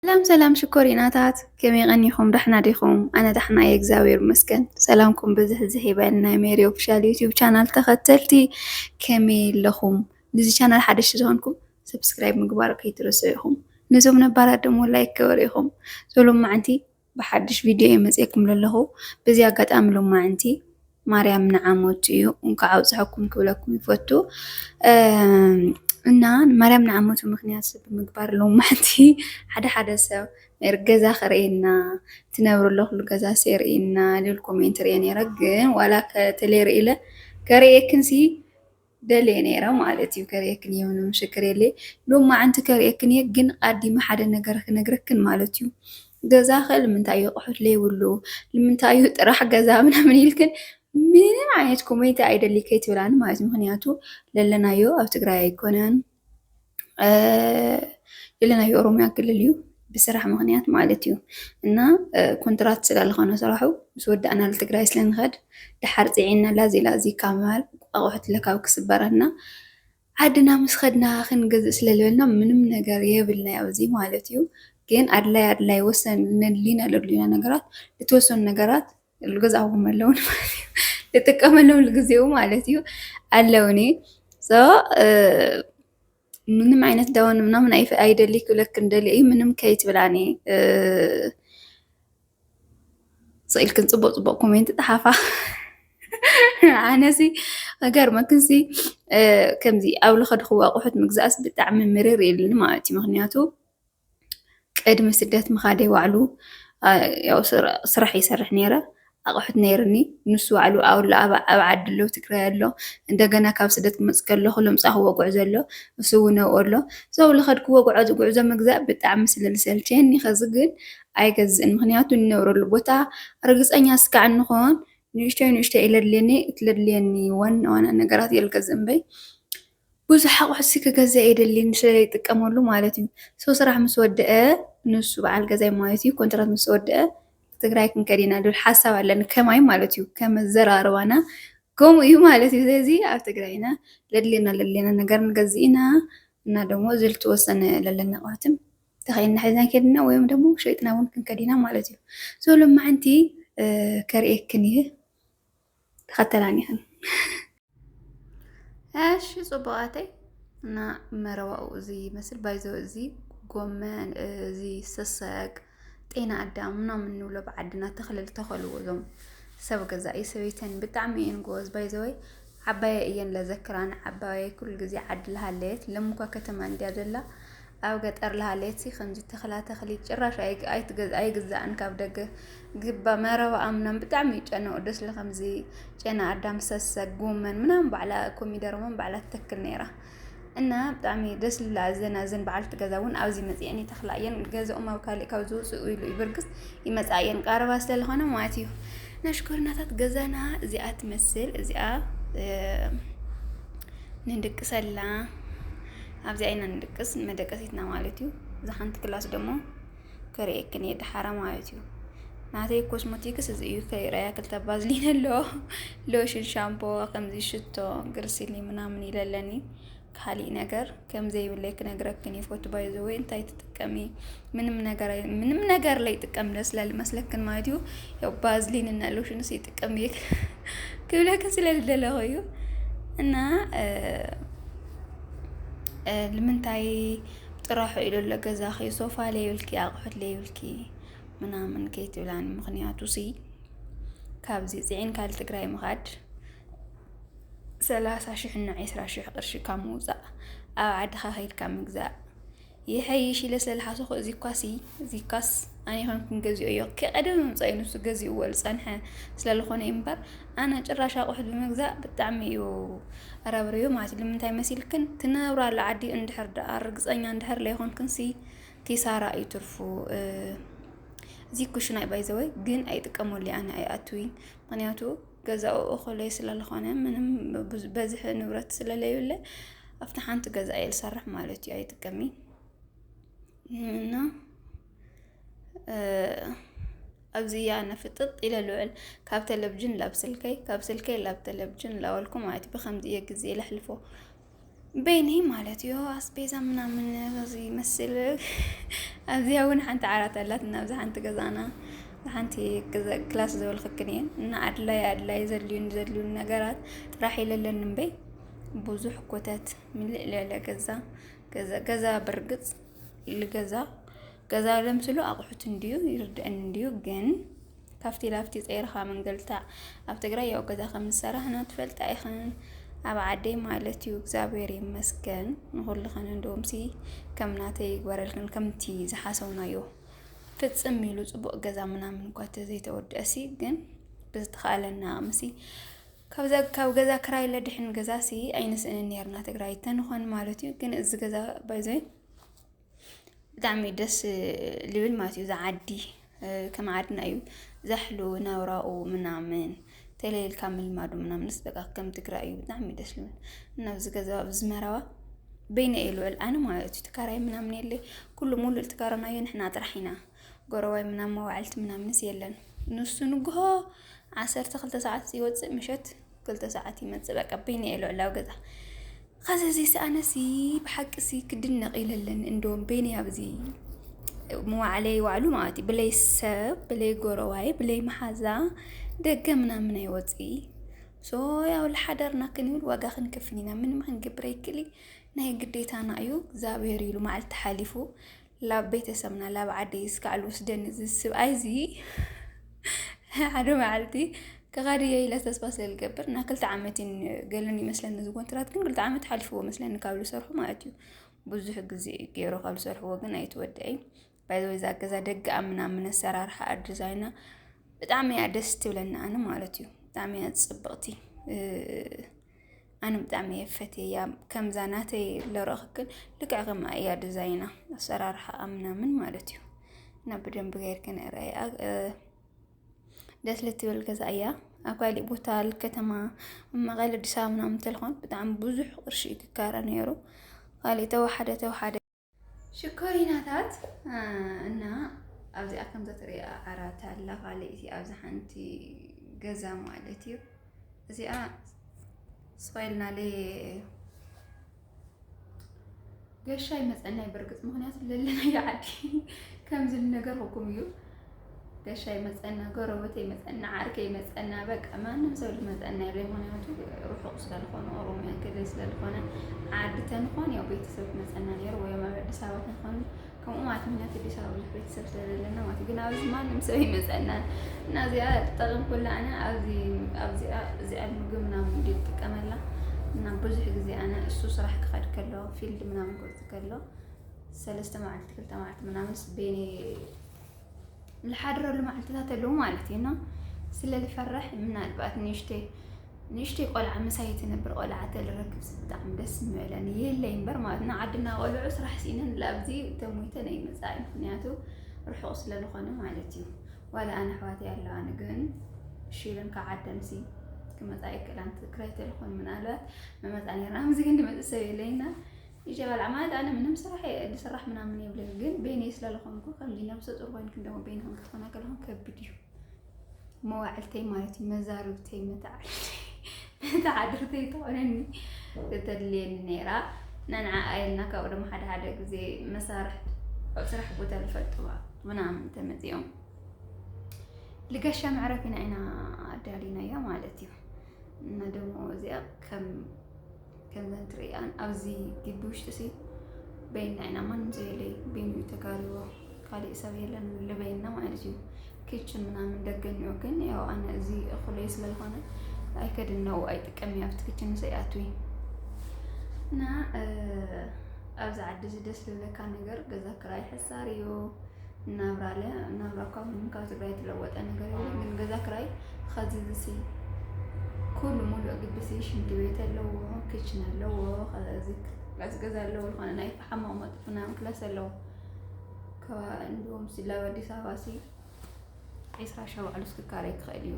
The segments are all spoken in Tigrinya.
ሰላም ሰላም ሽኮሪናታት፣ ከመይ ቀኒኹም? ዳሕና ዲኹም? ኣነ ዳሕና እየ፣ እግዚኣብሔር ይመስገን። ሰላምኩም ብዝሕ ዝሕ ይበል። ናይ ሜሪ ኦፊሻል ዩቲዩብ ቻናል ተኸተልቲ ከመይ ኣለኹም? ንዚ ቻናል ሓደሽቲ ዝኾንኩም ሰብስክራይብ ምግባር ከይትረስዑ ኢኹም። ነዞም ነባራት ደሞ ላይክ ገበሩ ኢኹም። ዞሎም መዓንቲ ብሓድሽ ቪድዮ እየ መፅኤኩም ዘለኹ። በዚ ኣጋጣሚ ሎማዕንቲ ማርያም ንዓመቱ እዩ፣ እንኳዕ ኣብፅሐኩም ክብለኩም ይፈቱ። እም፣ እና ማርያም ንዓመቱ ምክንያት ብምግባር ሎማዕንቲ ሓደ ሓደ ሰብ ነር ገዛ ከርእየና፣ ትነብሩ ኣለኹሉ ገዛ የርእየና ልብል ኮሜንት ርእየ ነይረ። ግን ዋላ ከተለይ ርእለ ከርእየክን ሲ ደልየ ነይረ ማለት እዩ። ከርእየክን እየ፣ ምንም ሽክር የለ። ሎማዕንቲ ከርእየክን እየ፣ ግን ኣዲመ ሓደ ነገር ክነግረክን ማለት እዩ። ገዛ ከ ልምንታይ እዩ ኣቑሑት ለይብሉ? ልምንታይ እዩ ጥራሕ ገዛ ምናምን ኢልክን ምንም ዓይነት ኮሜንት ኣይደሊ ከይትብላኒ ማለት እዩ። ምክንያቱ ለለናዮ ኣብ ትግራይ ኣይኮነን፣ እ፣ ለለናዮ ኦሮሚያ ክልል እዩ፣ ብስራሕ ምክንያት ማለት እዩ። እና፣ እ፣ ኮንትራት ስለ ዝኾነ ስራሑ ምስ ወዳእና ልትግራይ ስለ ንኸድ ድሓር ፅዒና ላዚ ላዚ ካብ ምባል ኣቑሑት ለካብ ክስበረና ዓድና ምስ ኸድና ክንገዝእ ስለ ዝበልና ምንም ነገር የብልና ኣብዚ ማለት እዩ። ግን ኣድላይ ኣድላይ ወሰን ነድልዩና ለድልዩና ነገራት፣ ልትወሰኑ ነገራት ልገዝኣዎም ኣለውን ማለት እዩ። ልጥቀመሎም ልግዜኡ ማለት እዩ ኣለውኒ። So፣ እ፣ ምንም ዓይነት ደወን ምናምን ኣይፍ-፣ ኣይደሊ ክብለክን ደሊ እዩ። ምንም ከይትብላኒ፣ እ፣ ስኢልክን ጽቡቕ ጽቡቕ ኮሜንት ጸሓፋ። ኣነሲ ክገርመክንሲ፣ እ፣ ከምዚ ኣብ ልኸድኽዎ ኣቑሑት ምግዛእስ ብጣዕሚ ምርር ኢሉኒ ማለት እዩ። ምክንያቱ ቅድሚ ስደት ምኻደይ ዋዕሉ፣ አ፣ ያው ስራ-፣ ስራሕ ይሰርሕ ነይረ። ኣቑሑት ነይርኒ። ንሱ ዋዕሉ ኣውሎ ኣብ፣ ኣብ ዓዲ ኣሎ፣ ትግራይ ኣሎ። እንደገና ካብ ስደት ክመጽእ ከለኹ ለምጻኽዎ ጉዕዞ ኣሎ፣ እሱ እውን ኣብኡ ኣሎ። So፣ ልኸድክዎ ጉዕዞ፣ ጉዕዞ ምግዛእ ብጣዕሚ ስለ ልሰልቸየኒ፣ ኸዚ ግን ኣይገዝእን። ምኽንያቱ፣ እንነብረሉ ቦታ ርግጸኛ እስካዕ እንኾን ንእሽተይ ንእሽተይ ኢለ ድልየኒ፣ እቲ ለድልየኒ ዋና ዋና ነገራት እየ ልገዝእ እምበይ፣ ብዙሕ ኣቑሑት ሲ ክገዝእ ኣይደልን፣ ስለ ዘይጥቀመሉ ማለት እዩ። So፣ ስራሕ ምስ ወደአ፣ ንሱ በዓል ገዛይ ማለት እዩ፣ ኮንትራት ምስ ወደአ፣ ትግራይ ክንከድ ኢና ዝብል ሓሳብ ኣለኒ፣ ከማይ ማለት እዩ፣ ከም ኣዘራርባና ከምኡ እዩ ማለት እዩ። ስለዚ ኣብ ትግራይ ኢና፣ ለድልየና ለድልየና ነገር ንገዝእ ኢና፣ እና ደሞ እዚ ልትወሰነ ለለና ኣቑሑትም ተኸይና ሒዝና ከድና ወይም ደሞ ሸይጥና እውን ክንከድ ኢና ማለት እዩ። So፣ ሎማዕንቲ፣ እ፣ ከርእየክን እየ፣ ተኸተላኒ ኢኽን። እሺ ጽቡቓተይ፣ እና መረባኡ እዚ ይመስል። ባይዘው እዚ ጎመን፣ እዚ ሰሰግ፣ ጤና ኣዳም ምናምን ንብሎ ብዓድና ተኽሊ ልተኸልዎ እዞም ሰብ ገዛኢ ሰበይተን ብጣዕሚ እየን ጎበዝ። ባይዘወይ ዓባየ እየን ለዘክራን፣ ዓባየ ኩሉ ግዜ ዓዲ ልሃለየት፣ ሎሚ እኳ ከተማ እንድያ ዘላ፣ ኣብ ገጠር ልሃለየት ሲ ከምዚ ተኽላ ተኽሊ ጭራሽ ኣይ-፣ ኣይትገዝ-፣ ኣይግዛእን ካብ ደገ። ግባ መረባ ኣምናን ብጣዕሚ ይጨነቁ። ደስ ለ ከምዚ ጨና ኣዳም፣ ሰሰግ፣ ጎመን ምናምን ባዕላ ኮሚደረ እውን ባዕላ ትተክል ነይራ። እና ብጣዕሚ ደስ ልብላ። እዘን፣ እዘን በዓልቲ ገዛ እውን ኣብዚ መፅአን ይተኽላ እየን። ገዛኦም ኣብ ካሊእ ካብ ዝውፅኡ ኢሉ እዩ ብርግስ ይመፃ እየን፣ ቀረባ ስለ ዝኾነ ማለት እዩ። ነሽኮርናታት ገዛና እዚኣ ትመስል። እዚኣ፣ እ፣ ንድቅሰላ፣ ኣብዚኣ ኢና ንድቅስ፣ መደቀሲትና ማለት እዩ። እዛ ሓንቲ ክላስ ደሞ ከርእየክን እየ ደሓራ ማለት እዩ። ናተይ ኮስሞቲክስ እዚ እዩ፣ ከይረኣያ ክልተ ባዝሊን ኣሎ፣ ሎሽን፣ ሻምፖ፣ ከምዚ ሽቶ፣ ግርሲሊ ምናምን ኢለ ኣለኒ። ካሊእ ነገር ከም ዘይብለይ ክነግረክን ይፈቱ። ባይ ዘ ወይ እንታይ ትጥቀሚ? ምንም ነገር ኣይ-፣ ምንም ነገር ለይጥቀም ለ-፣ ስለ ልመስለክን ማለት እዩ። ያው ባዝሊን እና ሎሽንስ ይጥቀም እየ ክብለክን ስለ ልደለኹ እዩ። እና፣ እ፣ እ፣ ልምንታይ ጥራሑ ኢሉ ኣሎ ገዛኺ፣ ሶፋ ለይብልኪ፣ ኣቑሑት ለይብልኪ ምናምን ከይትብላኒ። ምኽንያቱ ሲ ካብዚ ጽዒንካ ልትግራይ ምኻድ ሰላሳ ሽሕ እና ዕስራ ሽሕ ቅርሺ ካብ ምውጻእ ኣብ ዓድኻ ከይድካ ምግዛእ ይሐይሽ ኢለ ስለ ዝሓሰኹ፣ እዚ ኳሲ፣ እዚ ኳስ ኣነ ይኾን ክንገዚኦ እዮ። ከቀደም ምምጻእ እዩ ንሱ ገዚእዎ ዝጸንሐ ስለ ዝኾነ እዩ እምበር፣ ኣነ ጭራሽ ኣቑሑት ብምግዛእ ብጣዕሚ እዩ ኣራብርዮ ማለት እዩ። ንምንታይ መሲልክን? ትነብራሉ ዓዲ እንድሕር ደኣ ርግጸኛ እንድሕር ለይኾንክን ሲ ኪሳራ እዩ ትርፉ። እ፣ እዚ ኩሽናይ ባይ ዘ ወይ ግን ኣይጥቀመሉ ኣነ ኣይኣትዊን። ምኽንያቱ ገዛኡ እኹለይ ስለ ዝኾነ ምንም ብዙ-፣ በዝሒ ንብረት ስለ ለይብለ ኣብታ ሓንቲ ገዛ እየ ዝሰርሕ ማለት እዩ፣ ኣይጥቀምን። እና፣ እ፣ ኣብዚ እያ ኣነ ፍጥጥ ኢለ ልውዕል። ካብ ቴሌቪዥን ላብ ስልከይ፣ ካብ ስልከይ ላብ ቴሌቪዥን ላበልኩ ማለት እዩ። ብኸምዚ እየ ግዜ ለሕልፎ። በይነይ ማለት እዩ። ኣስቤዛ ምናምን እዚ ይመስል። ኣብዚኣ እውን ሓንቲ ዓራት ኣላት እና ኣብዚ ሓንቲ ገዛና፣ እዚ ሓንቲ ገዛ ክላስ ዝበልክክን እየን እና ኣድላይ ኣድላይ ዘድልዩን ዘድልዩን ነገራት ጥራሕ ኢለለን እምበይ ብዙሕ ኮተት ምልእ ልዕለ ገዛ ገዛ ገዛ ብርግጽ ልገዛ ገዛ ለምስሉ ኣቑሑት እንድዩ ይርድእን እንድዩ ግን ካብቲ ላፍቲ ጸይርኻ ምንገልታዕ። ኣብ ትግራይ ያው ገዛ ከም ዝሰራህና ትፈልጣ ኢኽን። ኣብ ዓደይ ማለት እዩ። እግዚኣብሔር ይመስገን ንኹልኽን። እንደውም ሲ ከም ናተይ ይግበረልክን ከምቲ ዝሓሰውናዮ ፍጽም ኢሉ ጽቡቕ ገዛ ምናምን እኳ ተዘይተወደእሲ ግን ብዝተኻእለና ኣቕምሲ ካብዛ ካብ ገዛ ክራይ ለድሕን ገዛ ሲ ኣይንስእንን ነርና ትግራይ ተንኾን ማለት እዩ። ግን እዚ ገዛ ባይዘይ ብጣዕሚ ደስ ልብል ማለት እዩ። እዚ ዓዲ ከም ዓድና እዩ። ዛሕሉ ናብራኡ ምናምን ተለይልካ ምልማዱ ምናምንስ በቃ ከም ትግራይ እዩ። ብጣዕሚ ደስ ልብል እና ኣብዚ ገዛ ኣብዚ መረባ በይነ እየ ልውዕል ኣነ ማለት እዩ። ትካራይ ምናምን የለ ኩሉ ሙሉእ ትካረናዮ ንሕና ጥራሕ ኢና። ጎረዋይ ምናምን መዋዕልቲ ምናምንስ የለን። ንሱ ንግሆ ዓሰርተ ክልተ ሰዓት ይወፅእ ምሸት ክልተ ሰዓት ይመጽእ በቃ በይነ እየ ልውዕል ኣብ ገዛ። ኸዚ እዚ ኣነሲ ብሓቂ ሲ ክድነቕ ኢለለን እንዶ በይነይ ኣብዚ መዋዕለይ ዋዕሉ ማለት እዩ ብለይ ሰብ ብለይ ጎረዋይ ብለይ መሓዛ ደገ ምናምን ኣይወፅኢ ሶ ያው ልሓደርና ክንብል ዋጋ ክንከፍል ኢና ምንም ክንገብር ኣይክእል ናይ ግዴታና እዩ እግዚኣብሔር ኢሉ መዓልቲ ሓሊፉ ላብ ቤተሰብና ላብ ዓደይ እስካዕ ልወስደኒ እዚ ስብኣይ እዚ ሓደ መዓልቲ ክኸድ እየ ኢለ ተስፋ ስለ ዝገብር እና ክልተ ዓመት ገለን ይመስለኒ እዚ ኮንትራት ግን ክልተ ዓመት ሓሊፍዎ መስለኒ ካብ ዝሰርሑ ማለት እዩ ብዙሕ ግዜ ገይሮ ካብ ዝሰርሕዎ ግን ኣይትወደአይ ባይዘወይ እዛ ገዛ ደገኣ ምናምን ኣሰራርሓ ዲዛይና ብጣዕሚ እያ ደስ ትብለኒ ኣነ ማለት እዩ ብጣዕሚ እያ ፅብቕቲ ኣነ ብጣዕሚ እየ ፈትየያ ከምዛ ናተይ ለረኽክን ልክዕ ከምኣ እያ ዲዛይና ኣሰራርሓኣ ምናምን ማለት እዩ እና ብደንብ ገይርክን ርኣያ ደስ ልትብል ገዛ እያ ኣብ ካሊእ ቦታ ከተማ መቐለ ኣዲስ ኣበባ ምናምን ተልኾን ብጣዕሚ ብዙሕ ቅርሺ እዩ ክካረ ነይሩ ካሊእ ተወሓደ ተወሓደ ሽኮሪናታት እና ኣብዚኣ ከምዛ ትሪኣ ዓራት ኣላ ካልእቲ ኣብዚ ሓንቲ ገዛ ማለት እዩ እዚኣ ስቕ ኢልና ገሻ ይመፀና እዩ በርግፅ ምክንያቱ ለለናዮ ዓዲ ከምዚ ነገር ህኩም እዩ ገሻ ይመፀና ጎረበተ ይመፀና ዓርከ ይመፀና በቃ ማንም ሰብ ዝመፀና የለ ምክንያቱ ርሑቕ ስለዝኾነ ኦሮሚያ ክልል ስለዝኾነ ዓዲ ተንኾን ያው ቤተሰብ ክመፀና ነይሩ ወይ ኣብ ኣዲስ ኣበባ ተንኾን ከምኡ ማለት ምክንያቱ ኣዲስ ኣበባ ብዙሕ ቤተሰብ ስለዘለና ማለት ግን ኣብዚ ማንም ሰብ ይመፀና እና እዚኣ ትጠቕም ኩላ ኣነ ኣብዚ ኣብዚኣ እዚኣ ምግቢ ምናምን እንዲ ትጥቀመላ እና ብዙሕ ግዜ ኣነ እሱ ስራሕ ክኸድ ከሎ ፊልድ ምናምን ክወፅእ ከሎ ሰለስተ መዓልቲ ክልተ መዓልቲ ምናምን ስቤኔ ዝሓድረሉ መዓልትታት ኣለዉ ማለት እዩ እና ስለ ዝፈርሕ ምናልባት ንእሽተይ ንእሽተይ ቆልዓ ምሳይ ትነብር ቆልዓ ተልረክብ ብጣዕሚ ደስ ምበለኒ የለይ እምበር ማለት ና ዓድና ቆልዑ ስራሕ ስኢነን ላብዚ ተሞይተን ኣይመፃእ ምክንያቱ ርሑቕ ስለ ዝኾነ ማለት እዩ ዋላ ኣነ ኣሕዋተይ ኣለዋኒ ግን ሽለን ካብ ዓደንሲ ክመፃ ይክእላን ትግራይ ተልኾን ምናልባት መመፃ ነርና ኣብዚ ግን ድመፅእ ሰብ የለይና ይጀባል ማለት ኣነ ምንም ስራሕ ዝስራሕ ምናምን የብለይ ግን በይነይ ስለለኾንኩ ከምዚ ነብሰ ጡር ኮይንክን ደሞ በይንክን ክትኾና ከለኹን ከቢድ እዩ መዋዕልተይ ማለት እዩ መዛርብተይ መተዓልተይ መተዓድርተይ ትኾነኒ ተተድልየኒ ነይራ ነንዓ ኣየልና ካብኡ ደሞ ሓደ ሓደ ግዜ መሳርሕቲ ኣብ ስራሕ ቦታ ዝፈልጥዋ ምናምን ተመፂኦም ልገሻ መዕረፊና ኢና ኣዳሊናያ ማለት እዩ እና ደሞ እዚኣ ከም ከምዘን ትርእያን ኣብዚ ግቢ ውሽጢ ሲ በይና ኢና ማንም ዘየለይ በይኑ እዩ ተጋሪዎ ካሊእ ሰብ የለን ልበይና ማለት እዩ ኪችን ምናምን ደገ እኒኦ ግን ያው ኣነ እዚ እኹለይ ስለዝኾነ ኣይከድነው ኣይጥቀም እየ ኣብቲ ኪችን ሰይኣትዊ እና ኣብዚ ዓዲ እዚ ደስ ዝብለካ ነገር ገዛ ክራይ ሕሳር እዩ እናብራለ እናብራ እኳ ምንም ካብ ትግራይ የተለወጠ ነገር የለ ግን ገዛ ክራይ ኸዚ ዝሲ ኩሉ ሙሉእ ግቢ ሲ ሽንቲ ቤት ኣለዎ ክችን ኣለዎ ኸዚ ክላስ ገዛ ኣለዎ ዝኾነ ናይ ፈሓም መቐመጢ ምናምን ክላስ ኣለዎ እንዲሁም ሲ ላብ ኣዲስ ኣበባ ሲ ዒስራ ሺሕ ባዕሉ ክካረይ ክኽእል እዩ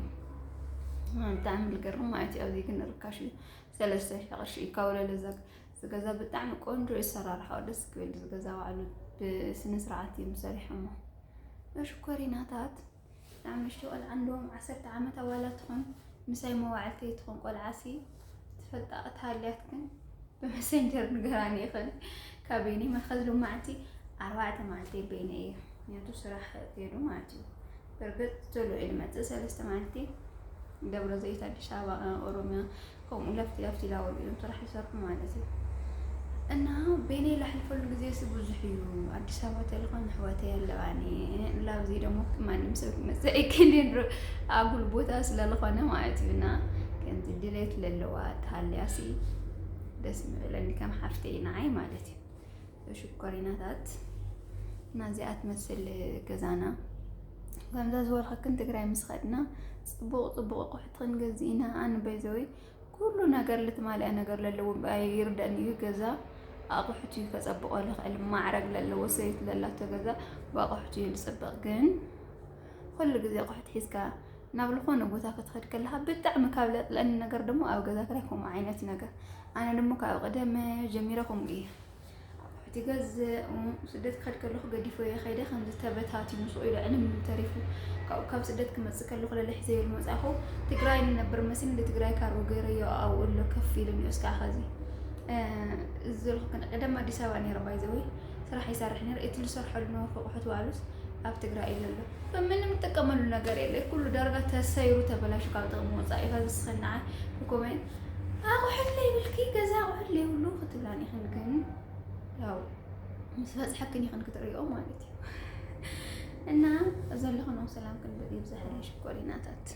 ብጣዕሚ ዝገርም ማለት እዩ ኣብዚ ግን ርካሽ እዩ ሰለስተ ሺሕ ቅርሺ እዩ ካብ ወለለ እዚ ገዛ ብጣዕሚ ቆንጆ እዩ ኣሰራርሓኡ ደስ ክብል እዚ ገዛ ባዕሉ ብስነ ስርዓት እዮም ሰሪሖሞ ሽኮሪናታት ብጣዕሚ ንእሽተይ ቆልዓ እንደውም ዓሰርተ ዓመት ኣዋላ ትኾን ምሳይ መዋዕልተይ ትኾን ቆልዓ ሲ ትፈልጣ እታ ሃልያት ግን ብመሰንጀር ንገራኒ ይኽእል። ካብ በይነይ መትኸዝ ሎማዕንቲ ኣርባዕተ መዓልቲ በይነይ እየ። ምክንያቱ ስራሕ ከይዱ ማለት እዩ። በርግጥ ቶሎ እየ ዝመፅእ፣ ሰለስተ መዓልቲ ደብረ ዘይት፣ ኣዲስ ኣበባ፣ ኦሮሚያ፣ ከምኡ ለፍቲ ለፍቲ ኢላ ወዲኦም ስራሕ ይሰርሑ ማለት እዩ። እና በይነይ ላሕልፈሉ ግዜ ሲ ብዙሕ እዩ። ኣዲስ ኣበባ ተልኾን ኣሕዋተይ ኣለዋኒ። ላብዚ ደሞ ማንም ሰብ ክመፅእ ኣይክእልን፣ ሮ-፣ ኣጉል ቦታ ስለዝኾነ ማለት እዩ። እና ከምዚ ድሌት ለለዋ ተሃልያ ሲ ደስ ምበለኒ ከም ሓፍተይ ንዓይ ማለት እዩ። ሽኮሪናታት ናዚኣ ትመስል ገዛና። ከምዛ ዝበልኸክን ትግራይ ምስ ኸድና ፅቡቕ ፅቡቕ ኣቑሑት ክንገዝእ ኢና። ኣነ ባይዘወይ ኩሉ ነገር ልትማልአ ነገር ለለዎ ይርደእኒ እዩ። ገዛ ኣቑሑት እዩ ከፀብቆ ልኽእል። ማዕረግ ለለዎ ሰበይቲ ለላቶ ገዛ ብኣቑሑት እዩ ልፅብቕ። ግን ኩሉ ግዜ ኣቑሑት ሒዝካ ናብ ዝኾነ ቦታ ክትኸድ ከለኻ ብጣዕሚ ካብ ለጥለኒ ነገር ደሞ ኣብ ገዛ ክራይ ከምኡ ዓይነት ነገር። ኣነ ደሞ ካብ ቀደም ጀሚረ ከምኡ እየ። ኣቑሑት ይገዝእ፣ እም፣ ስደት ክኸድ ከለኹ ገዲፎ እየ ከይደ፣ ከምዚ ተበታቲኑ ሱቕ ኢሉ ዕንም ተሪፉ። ካብኡ ካብ ስደት ክመጽእ ከለኹ ለለ ሒዘዮ ዝመጻኹ ትግራይ ንነብር መሲል፣ ንትግራይ ካርጎ ገይረዮ ኣብኡ ኣሎ ከፍ ኢሉ እኒኦ እስካዕ ኸዚ። እ፣ እዚ ዘለኹ ግን ቀደም ኣዲስ ኣበባ ነይረ ባይዘወይ ስራሕ ይሰርሕ ነይረ። እቲ ዝሰርሐሉ ነበርኩ ኣቑሑት ባዕሉስ ኣብ ትግራይ እዩ ዘሎ። ምንም እጥቀመሉ ነገር የለ። ኩሉ ዳርጋ ተሰይሩ ተበላሹ ካብ ጥቕሚ ወፃኢ። ከዚ ስኽናዓ ብኮሜንት ኣቑሑት ለይብልኪ ገዛ ኣቑሑት ለይብሉ ክትብላን ኢኽን፣ ግን ያው ምስ በፅሐክን ኢኽን ክትሪኦ ማለት እዩ። እና ዘለኽን ሰላም ክንብል ይብዛሕን ሽኮሪናታት።